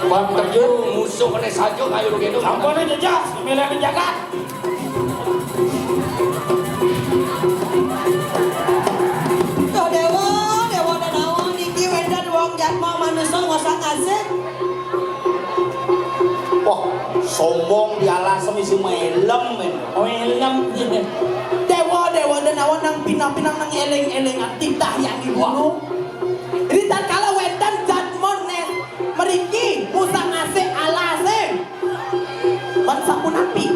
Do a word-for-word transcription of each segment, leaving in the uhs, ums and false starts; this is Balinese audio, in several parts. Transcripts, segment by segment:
Bang Teguh musuh kena saja kayu begini. Sampun jejas, milih jagat. Duh, Déwa, Déwa Danawa niki wénten wong jatma manusa ngosang asih. Wah, sombong dialas misi maélem. Maélem. Déwa, Déwa Danawa nang pinang-pinang nang éling-éling titah yang ibu. Ritatkala wénten jatma né mriki ngosang asih alasé. Ban sapunapi?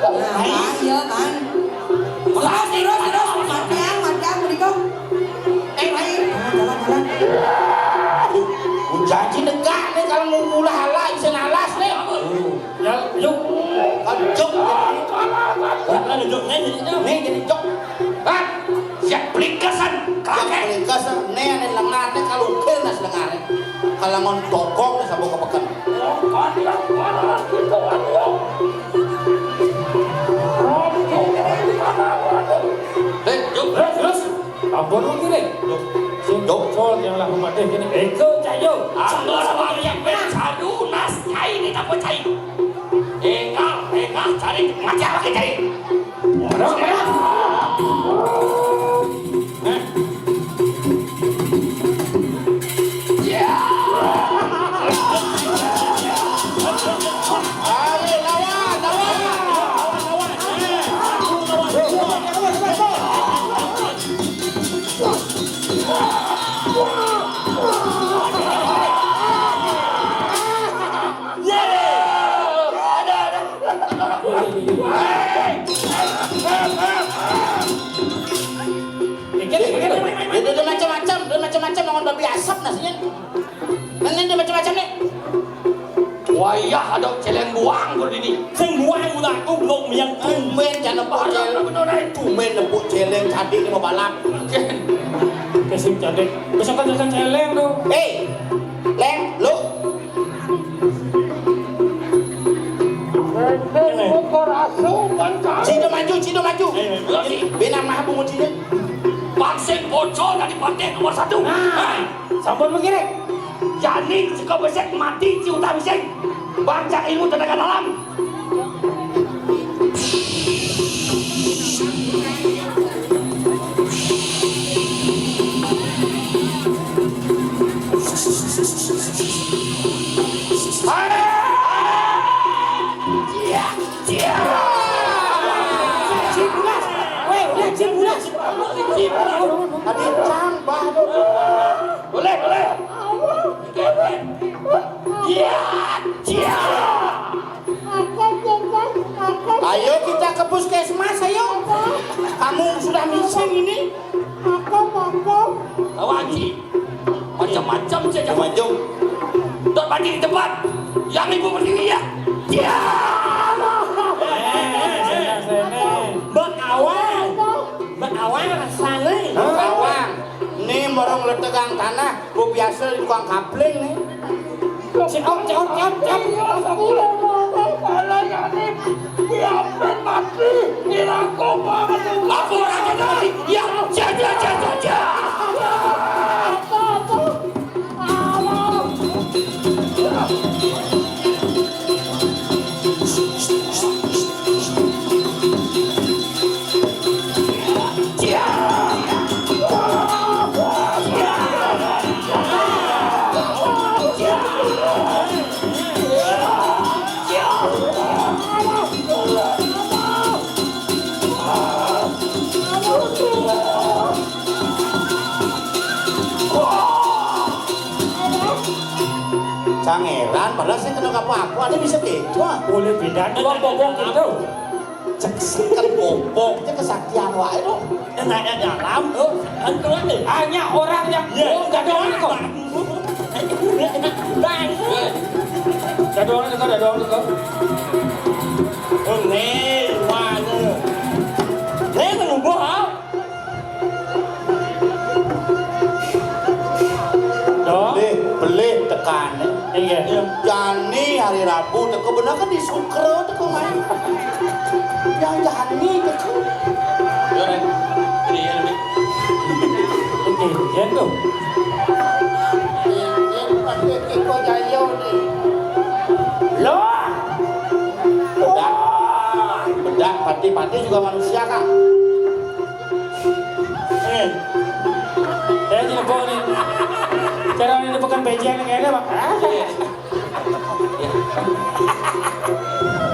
Nah, iya, kan. Terus, terus, terus, matiang, matiang, berikut. Eh, baik. Jalan, jalan. Janji negak nih kalau mau mulai halal, bisa nalas nih. Ya, yuk. Kan jok. Bukan jok, nih jadi jok. Nih jadi jok. Hah? Siap pelingkasan, kakek. Pelingkasan, nih ada lengar, nih kalau ukir nas lengar. Kalau ngon tokong nih sama kepeken. Eh, yuk. Terus, terus. Ampun, Bang Giring. Sing Cok. Col yang lah mati gini. Eko, Cak Yo. Ampun, Bang Giring. Sadu, nas, cai, ini tak percaya. Enggak, enggak, cari. Macam apa cari? Orang, orang. Eh. Ya. Ayo, lawan, lawan. Pikir, pikir. Ya, dia, dia macam-macam, dia macam-macam, lawan babi asap nasinya. Nang ini macam-macam nih. Wayah ada celeng buang kok ini. Sing buang ulah aku belum yang tumben jangan nepuk celeng. Tumben nepuk celeng tadi ini mau balap. Kesing tadi. Besok kan celeng tuh. Eh, Leng, lu. Sida maju, sida maju. Bina mah bungut sida. Pang sing bocor dari partai nomor satu. Nah, sampun mengkiring. Jani saka besik mati ci utang sing. Bancak ilmu tenaga dalam. Hai! Cia, cia. Cibulas. Weh, udah cibulas. Tadi cang, Bah. Boleh, boleh. Iya, iya. Ayo kita ke puskesmas, ayo. Kamu sudah mising ini. Aku mampu. Tahu, Haji? Macam-macam saja. Macam. Dok mati di tempat. Yang ibu berdiri ya. Ya. Mbak Awang. Mbak Awang rasanya. Mbak Awang. Ini morong letegang tanah. Gua biasa di tukang kapling nih. Cekok, cekok, cekok, cekok. Iya, sepuluh, sepuluh, kalau yang ini, biarpun mati, dirangkul banget. Aku orang kita, ya, jaga, jaga, jaga. Pangeran, padahal saya kenal apa-apa, ada bisa gitu, ah. Boleh beda dua bobong gitu. Cek kan bobong, cek kesaktian wae dong. Enaknya dalam tuh, kan tuh nih. Hanya orang yang, iya, oh, nggak ada orang kok. Nggak ada orang kok, nggak ada orang kok. Oh, nih, mana? Nih, nunggu, ah. Dong. Pelih, pelih tekane. Inggih. Jani hari Rabu teka bener kan di Sukra teka main. Yang jani teka. Yo, Ren. Ini ya, lebih. Inggih, yen tuh. Ini pakai Kiko Jayo ni. Loh. Bedak. Bedak, pati-pati juga manusia, Kak. Eh. Saya jadi bawa nih. Cara ini bukan pejian kayaknya, Pak.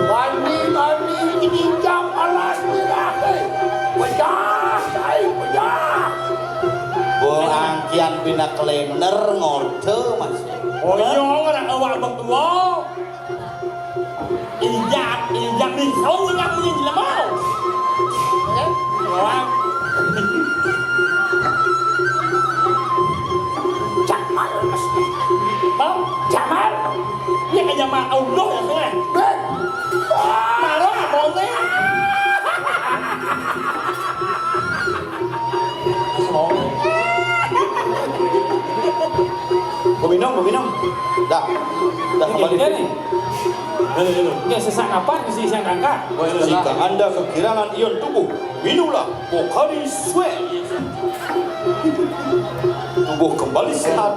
Bani-bani ini jam alas ni dah. Pejah, ai pejah. Bo angkian pina klener ngorte, Mas. Oh, iya, ora awak berdua. Injak, injak ni, sau injak ni jelema. Eh, orang. Jamal mesti. Bang, Jamal. Ini kan Jamal Audo ya, Sungai. Bang. Marah, abangnya. Mau minum, mau minum. Dah. Dah, kembali. Ini, ini. Oke, sesak napas mesti saya angkat. Jika anda kekirangan ion tubuh, minumlah Pocari Sweat. Tubuh kembali sehat.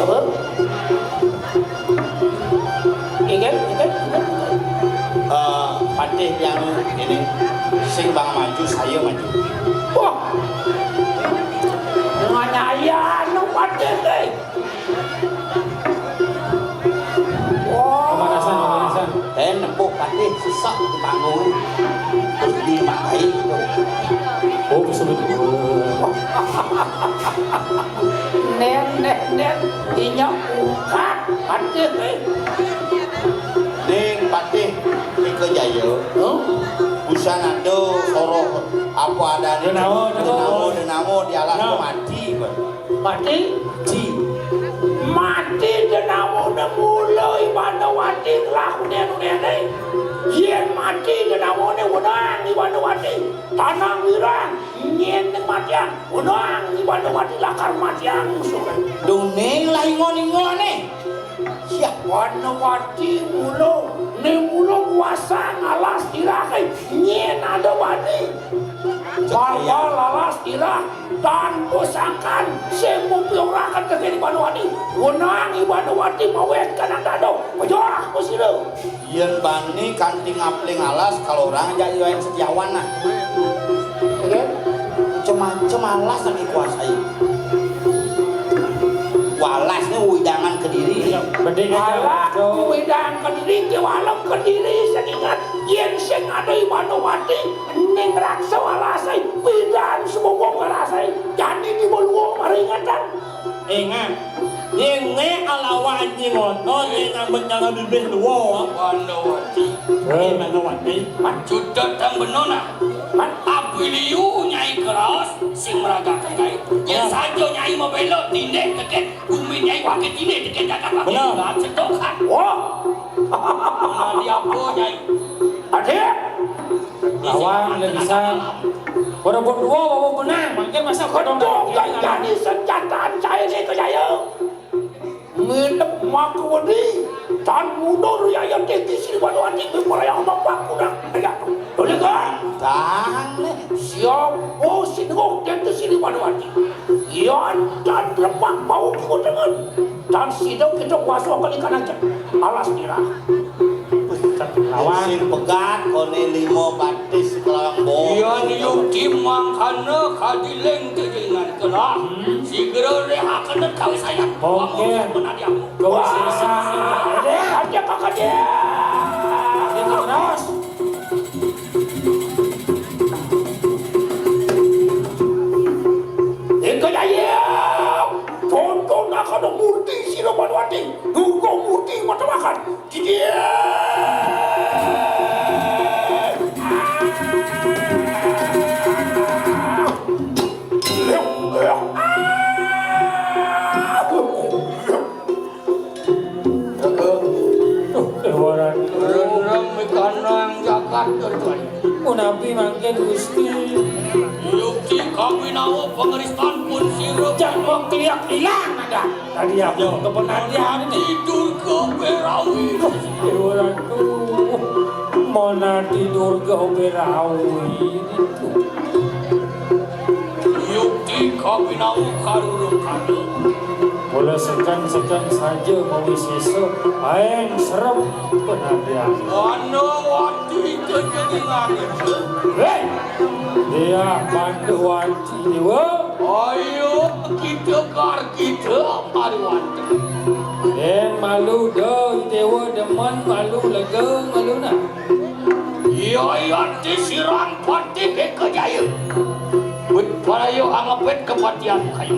Apa? Ikan, ikan, ikan. Eh, Patih yang ini, sing bang maju, saya maju. Wah. Dengan ayah anu Patih ni. Wah. Pemanasan, pemanasan. Eh, nempuk Patih sesak di panggung. Terus di mak baik tu. Oh, sebut. Nen, nen, nen. Inya ungkat Patih ni. Ning Patih Eka Jaya. Huh? Busan ada soroh apa ada ni. Denawa, denawa. Denawa, denawa di alas tu mati, Pak. Mati? Mati. Mati denawa ne mula Ibanawati ngelaku nenu-nenu. Yen mati denawa ne wenang Ibanawati. Tanang wirang, nyen ning matiang. Wenang Ibanawati lakar matiang musuh. Duning lah ingon-ingon ne. Yah, Ibanawati mula, ne mula kuasa ngalas irahe, nyen ada bani. Bakal alas irah, tanpa sangkan, sing mupioraken teken Ibanawati. Wenang Ibanawati mawet kanang dado. Pejah pasira. Yen bani kanti ngapling alas, kalau orang aja Iwan Setiawan nah. Oke? Macem-macem alas yang dikuasai. Walasnya wewidangan Kediri. Alah, wewidangan Kediri, kewalem Kediri, sing inget. Yen sing ada Ibanawati, ning raksa alasai, wewidangan semubung alasai. Jani di beluang maringetan. Ingat, yen ne alawa anjing ngono, yen ngambek nyala bibih luo. Ibanawati. Ibanawati. Mat. Cutet tang beno nah. Mat. Api liu Nyai Keraos sing meragakan gaib. Yen saja Nyai mabela tindih teken bumi Nyai wakil tindih teken jagat wakil. Benar. Cetok kan. Wah. Nah, di apa, Nyai? Adik. Lawan le pisan. Ora pun dua bawa menang, mungkin masa kodong. Kodong kan jadi senjataan saya ni ke saya. Nginep makudi tan mundur ya yang tinggi sini pada hati berperayang bapak kuda. Ya, boleh kan? Tang le. Siapa sini kok dia tu sini pada hati? Yan tan lepak bau di kotengan. Tan sida kita kuasa kali kanan alas nira. Lawan. Sing pegat kone lima batis kelambong. Yan yukti mangkana kadiling kejingan kelah. Hmm. Sigra rehakana kawisayan. Oke. Menadiang. Kau sisa. Ada kakak dia. Kita terus. Eka Jaya, tonton akan murti sira Banwati, dukung murti mata makan. Jijik. Duh, keluaran. Rendang mikanang jagat terjadi. Punapi mangkin Gusti. Yukti kawinawa pangeristan pun sira. Jangan kliak ilang. Tadi apa? Kepenantian ini. Tidur ke Berawi. Déwa Ratu. Mana tidur ke Berawi itu? Yukti kawinau karurung kami. Mula seken-seken saja mawisesa. Aeng serem penantian. Mana wati kejenengan itu? Hei! Dia bantu wati, Déwa. Ayo kita kar kita maruan. Dén malu da, Déwa demen malu lega malu nah. Iya, iya, disirang patih Eka Jaya. Wit paraya angepet kepatihan kayu.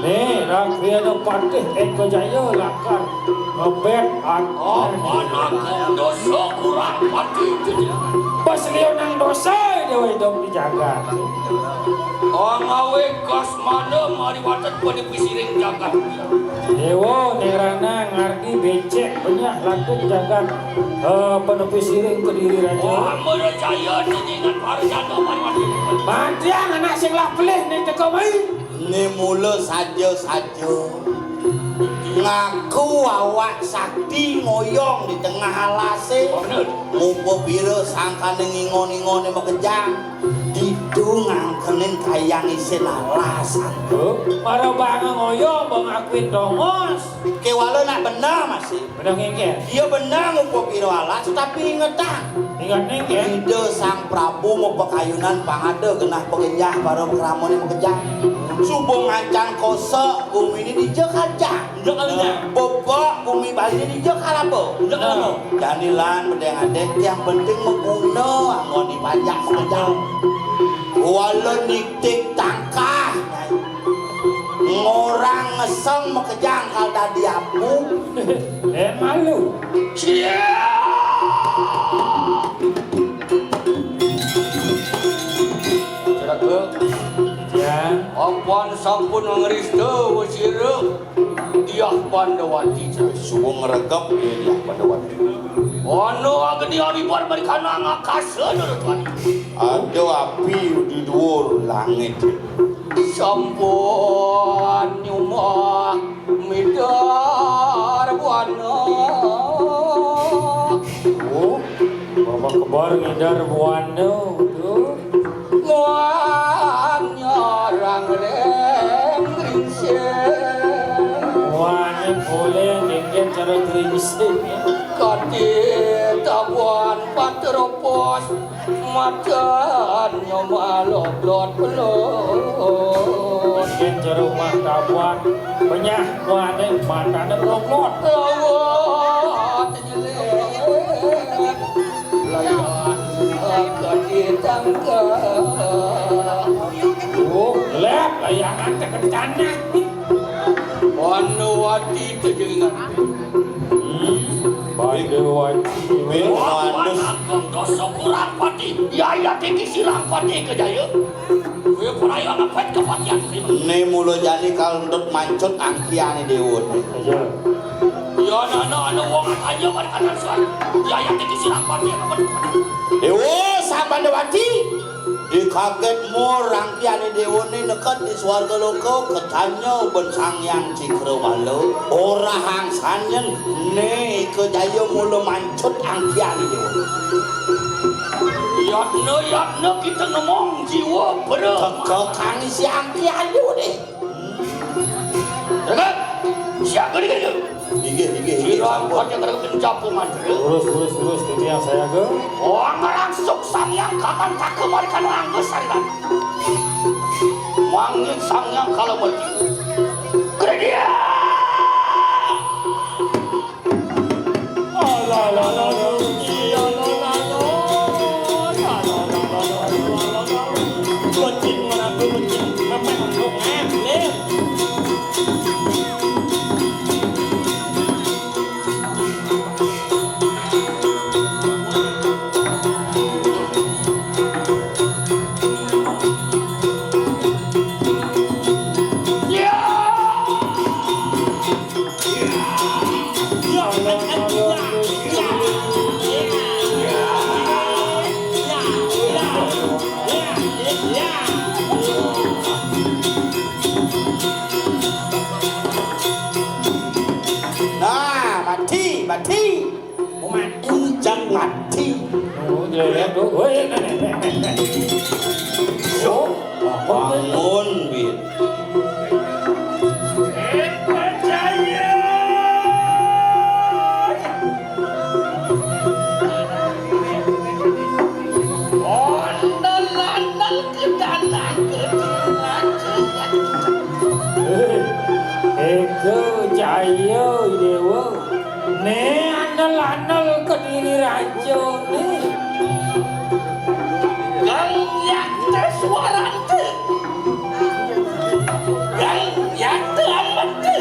Nih, rakyatnya patih Eka Jaya lakar ngepet. Apa nangkung dosa kurang patih itu? Pas liu nang dosa, Déwa hidup di jagat. Angawe kas mana mari waten pada pisiring jagat. Déwa nirana ngardi becek benyah latut jagat, eh, penepi siring kediri raja. Wah, mercaya ningat para jaga mari waten. Mantiang anak sing lah pelih ning teka mai. Né mula saja-saja. Ngaku awak sakti ngoyong di tengah alasé. Bener. Mupa pira sangkané ngingon-ingoné makejang. Ditu ngangkenin kayang isin alas. Hah? Para banga ngoyong, bang akuin dongos. Kéwala nak bener masih. Bener ngéngkén. Iya bener mupa pira alas, tapi ingetang. Inget ngéngkén. Ida Sang Prabu mapakayunan pangada genah pagenjah para kramané makejang. Suba ngancan kosa, guminé dija kacang. Injak kali, ya? Bebek bumi Bali ini dia kalapa. Injak kalapa. Janilan bedeng adek yang penting maguna anggon dipajak makejang. Wala nitik tangkah. Ngorang ngeseng makejang kal dadi apu. Eh, malu. Cia! Ceraga. Ya. Apan sampun ngrista wasira Diah Pandawati. Suwung ngregep ya Diah Pandawati. Ana agni aribar mrikana ngakasa, Naraswati. Ada api di dhuwur langit. Sampun nyumah midar buana. Oh, Bapak Kebar ngidar buana, tuh. Muang nyorang lem gringsing. Muangé polé ngéngkén cara gringsing. Kati tabuan patropos, madan nyoma loblot pelot. Ngéngkén cara rumah tabuan, penyah muangé matané loblot. Lawat Layan ka di tangga. Oh, gelap, layangan tekan tanah. Pandawati tejengan. Hmm, Pandawati. Wah, wah, agung dosa kurang pati. Ya, ya, tinggi silang pati kejaya. Kuwi ora ya ngepet kepatihan kuwi. Né mula jani kal entut mancut angkiané déwa. Iya. Ya ana ana wong atanya mari kanan suara. Ya ya iki silang pati apa? Déwa Sang Pandawati. Dikaget mur angkiané déwané neked di swarga loka, ketanya ben Sang Hyang Cakrawala. Ora hangsanyen né kejaya mula mancut angkiané déwa. Yatna, yatna kita ngomong jiwa bra. Teka kang isi angkiané déwa. Jagat, siaga di kene. Inggih, inggih, inggih, sampun. Sira aja ngrengin japungan. Lurus, lurus, lurus, titiang sayaga. Wong ngrangsuk Sang Hyang Kaman Kaga marikan angga sariran. Mangin Sang Hyang Kalamurti. Kredia! Woi, nek, nek, nek, nek. Oh, bangun, Win. Ondel-ondel ke dalam ke dalam. Eh, Eka Jaya Dewa. Né andel-andel Kediri Raja né. Kang Yakta Suarante. Kang Yakta Amete.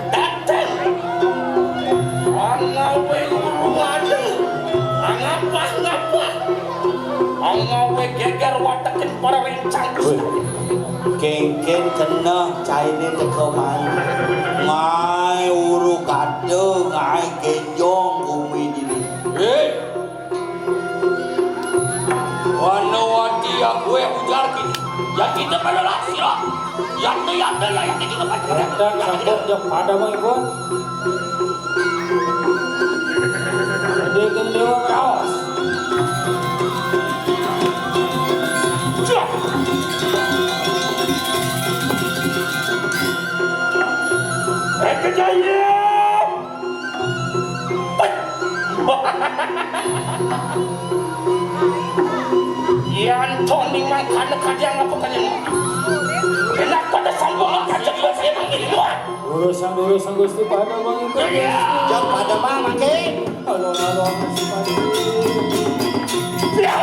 Dateng. Angawé urung ada. Angapah-ngapah. Angawé geger watekin para rencang. Woi, kéngkén keneh cainé teka mai. Mai uru kada, ngai genjong bumi dini. Hei, wanawati aku yang ujar kini. Ya kita pada lah sira. Ya kita, ya kita, ya kita pada. Kadang sambut jok pada mengikut. Jadi kene dewa raos. Eh, kejayaan. Yan Tony mangkana kadang apa kadang. Enak pada sambung aja dia saya manggil luar. Urusan-urusan Gusti pada mangkana. Iya. Jam pada mah makin. Halo, halo, Gusti pada. Iya.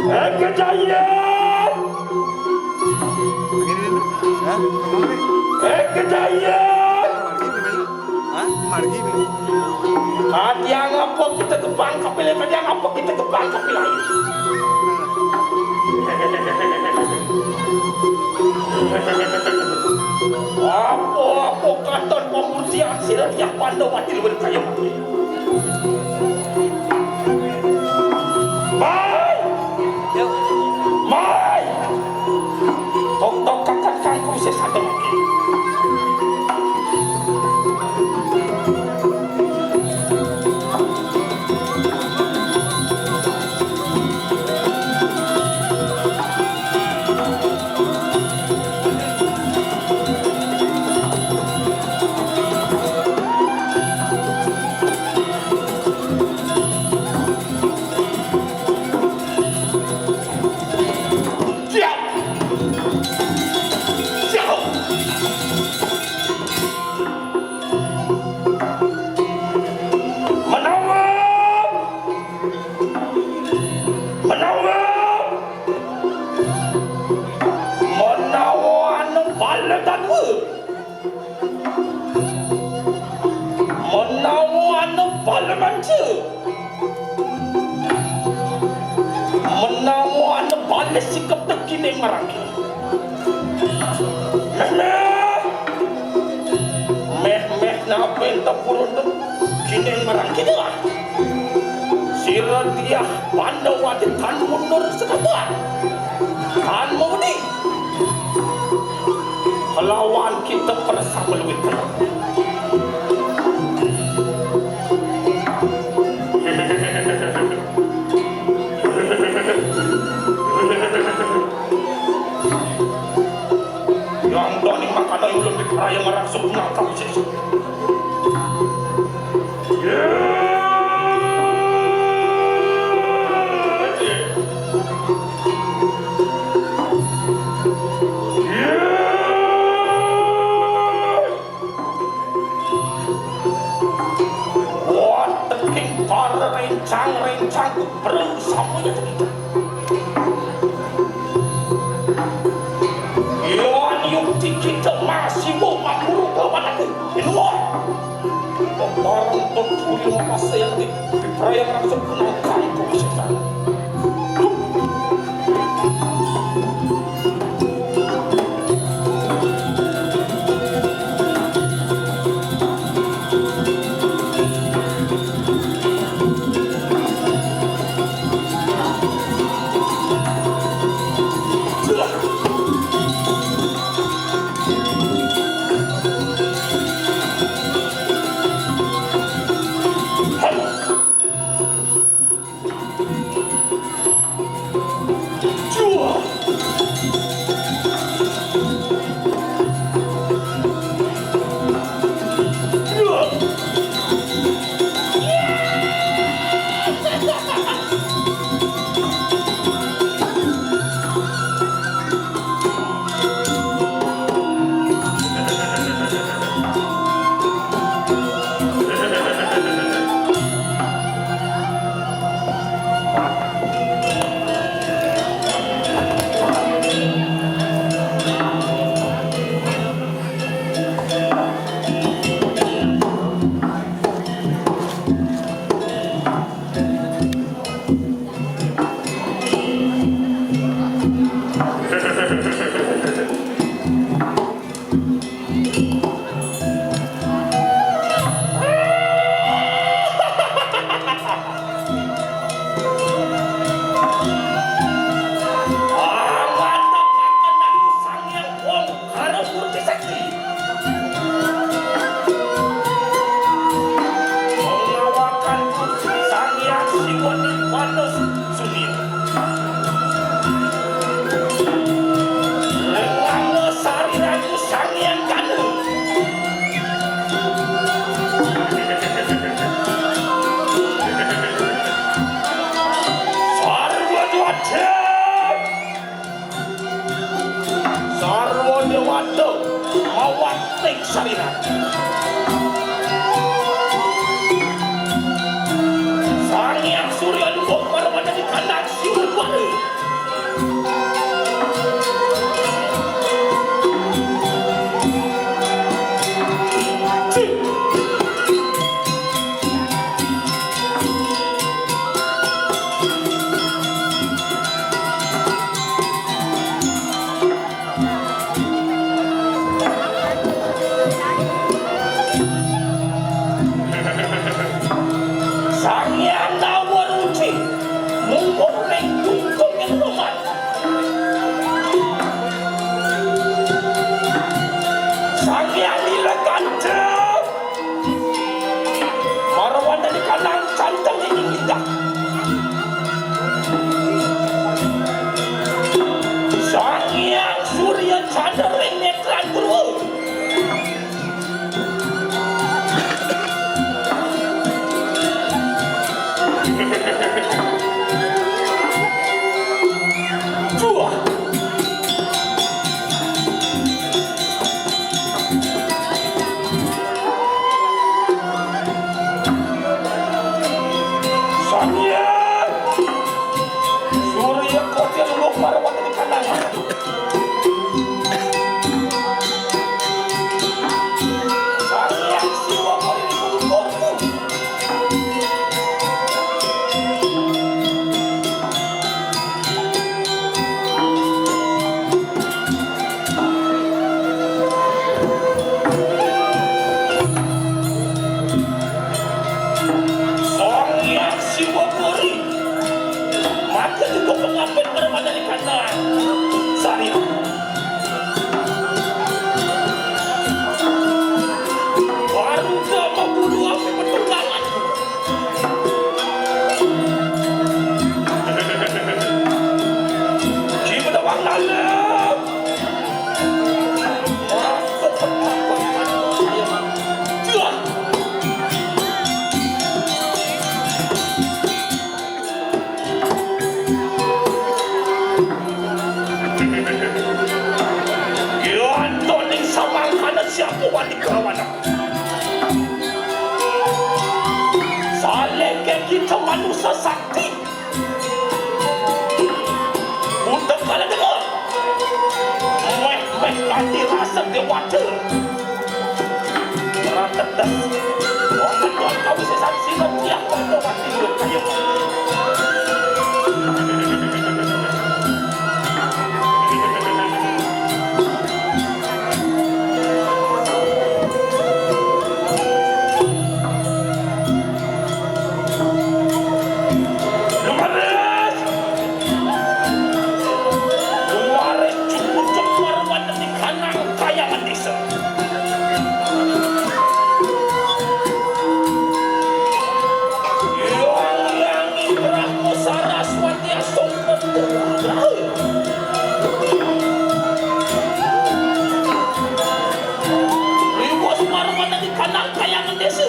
Eh, kejayaan! Hah? Eh, kejayaan! Hah? Margi, Bang. Kadiang apa kita ke Bangka Pilih? Kadiang apa kita ke Bangka Pilih? Apa-apa katon pamursian sira tiang Pandawati luwih kaya mati. Mai! Mai! Tok-tok kakat kangku sesada mati. Siap! Siap! Menawa! Menawa! Menawa ana bala dadua. Menawa ana bala manca. Menawa ana bala sikep tekine marangke. Meh, meh. Meh, meh, napen tepurun tu? Kine marang kine lah. Sira tiah Pandawati tan mundur sekebak. Tan mudi. Kelawan kita perasa meluit. Yang doni makanai ulun di peraya marang sempurna kami sesuk. Wonten ing para rencang-rencang bersama ya kita. Yon yukti kita masih Awatekaken aku Sang Hyang Wong Kara Murti Sakti. Mengawakan Sang Hyang Siwa Nirwana Sunia. Lengana sariraku Sang Hyang Gana. Sarwa dewata. Sarwa dewata mawating sarira. Sang Hyang Surya Luhur Parwana di kandang Siwa Dwara. Sang Hyang Dawa Ruci mungkur ning tungkunging rumah. Sang Hyang Nilakanta marwantah di kandang canteng ing lidah. Sang Hyang Surya Candra ring netran purwa. Surya Kotir Luhur Parwana di kandang. Sang Hyang Siwa Pari Pungkur. Sang Hyang Siwa Puri. Maka juga pengapit permata di kandang. Sari. Baru ke membunuh api pertengkaran. Jiwa dawang dalam. Antoning samangkana siapa wani kalawana. Salengke kita manusa sakti. Untuk kala dengar. Meh, meh, nanti rasa dewata. Ratetes. Wonten Kawisésan sira tiang padha mati luwih kaya. Lumaris! Lumaris jumujug marwateni kanang kayangan desa. Hyang Hyang Brahma Saraswati asung. Liwat marwateni kanang kayangan desa.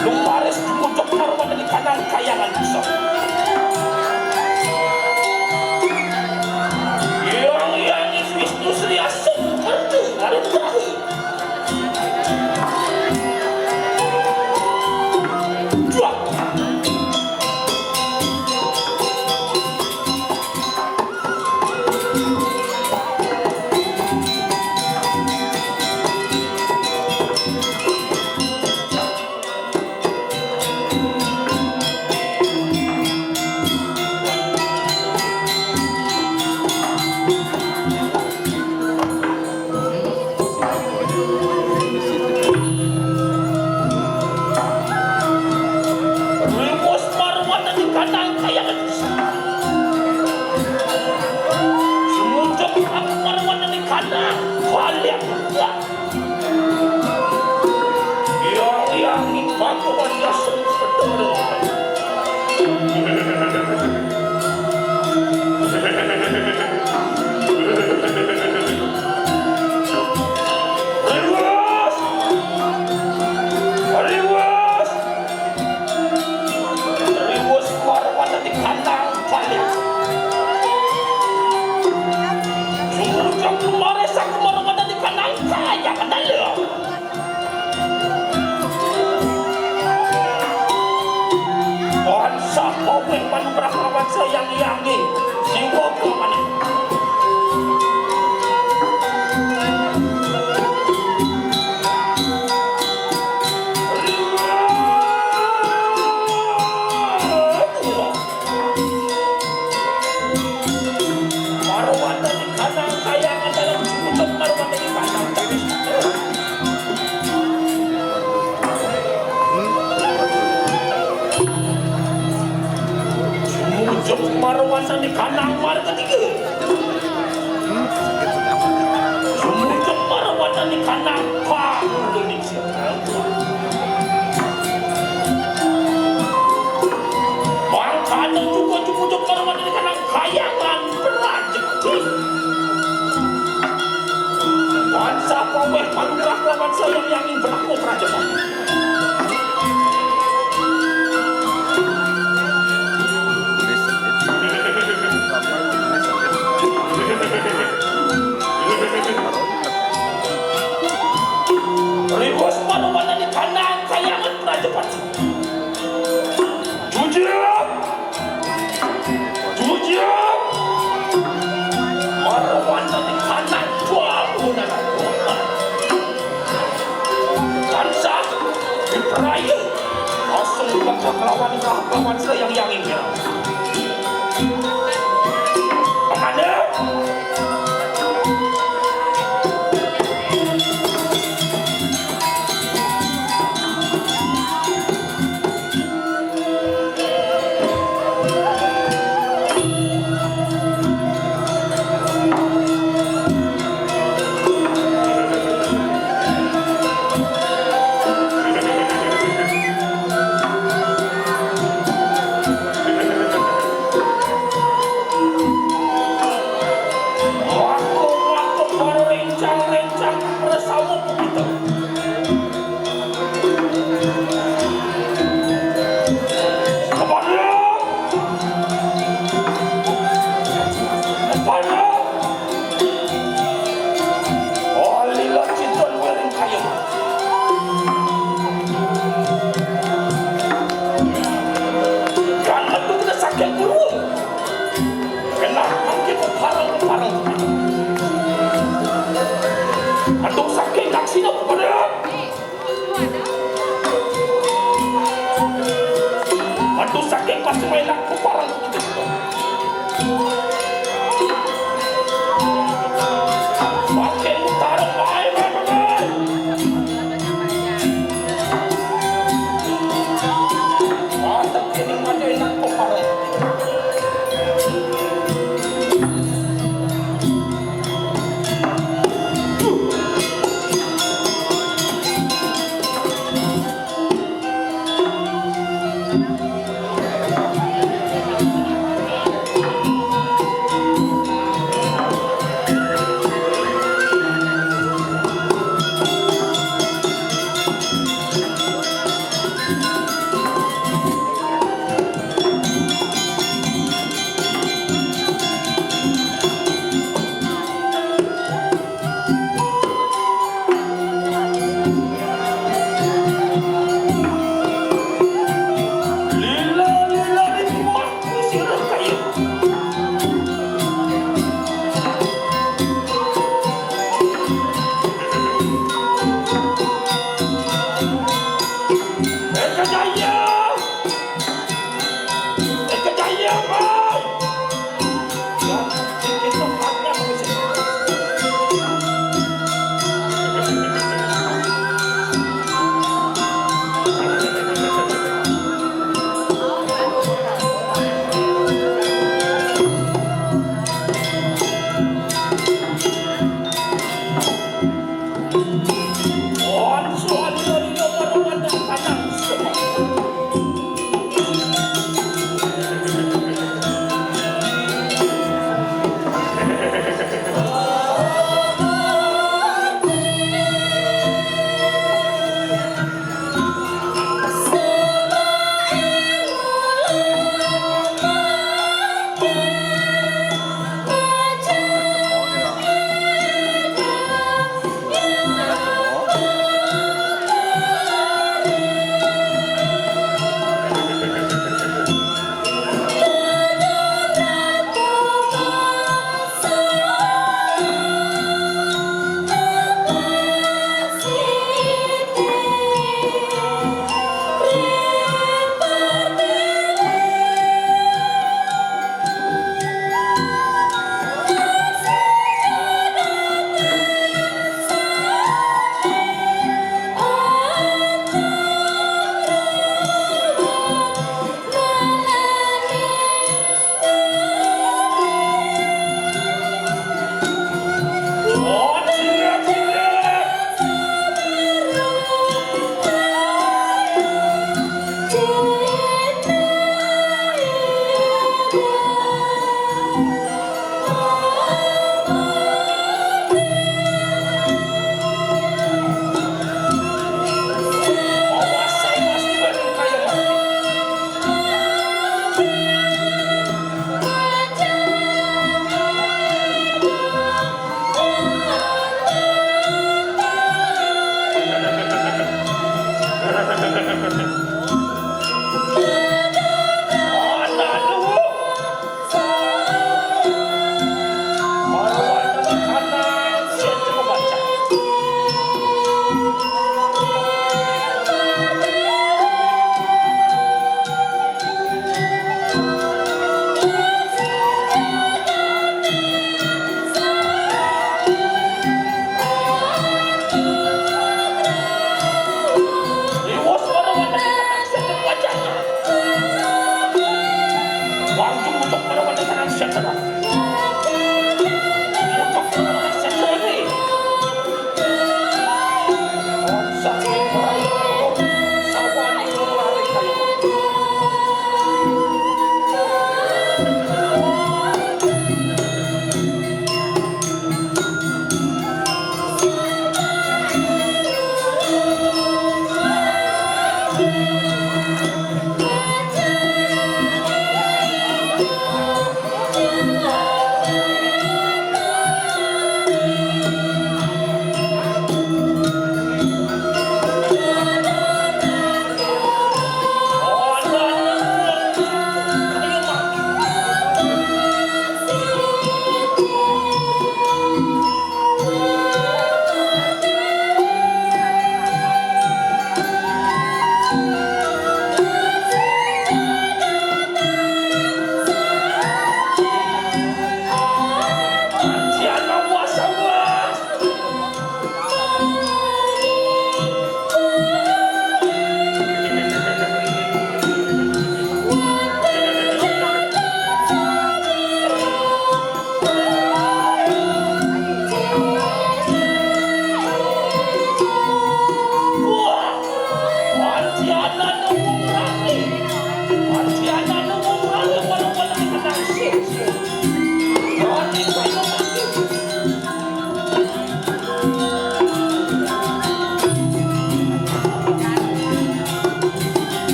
Lumaris jumujug marwateni kanang kayangan desa. Hyang Hyang Wisnu Sri asung kertu arup rahu. Juak. Riwus marwateni kanang kayangan. Sumujug aku marwateni kanang kayangan. Yang yang ibaku wanda sumudeng. Riwus! Riwus! Riwus marwateni kanang kayangan. Sumujug lumaris aku marwateni kanang kayangan. Tansah kawih panugrah lawan sayang yangi. Siwa pamane. Marwateni kanang kayangan dalam jumujug marwateni kanang kayangan. Jumujug marwateni kanang marga tiga. Jumujug marwateni kanang pang Indonesia. Mangkana juga jumujug marwateni kanang kayangan prajepit. Tansah kawih panugrah lawan sayang yangi berlaku prajepit. Riwus marwateni kanang kayangan prajepit. Jujur! Jujur! Marwateni kanang dua bulan. Tansah diprayu. Asung bakal kelawan rahap lawan sayang yangi. Pamane. Waktu-waktu baru rencang-rencang bersama kita. Kepala! Kepala! Oh, lila cinta luar yang kaya. Jangan tunggu sakit dulu. Kena mungkin parang-parang. Aduh, sakit nak sini kepada. Parang gitu. Makin tarik ae, Bang. Ah, tapi ini mah enak kok, parang.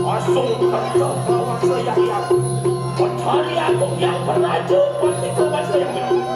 Langsung kerja kawan saya yang Betari Agung yang beraja pasti kawan saya yang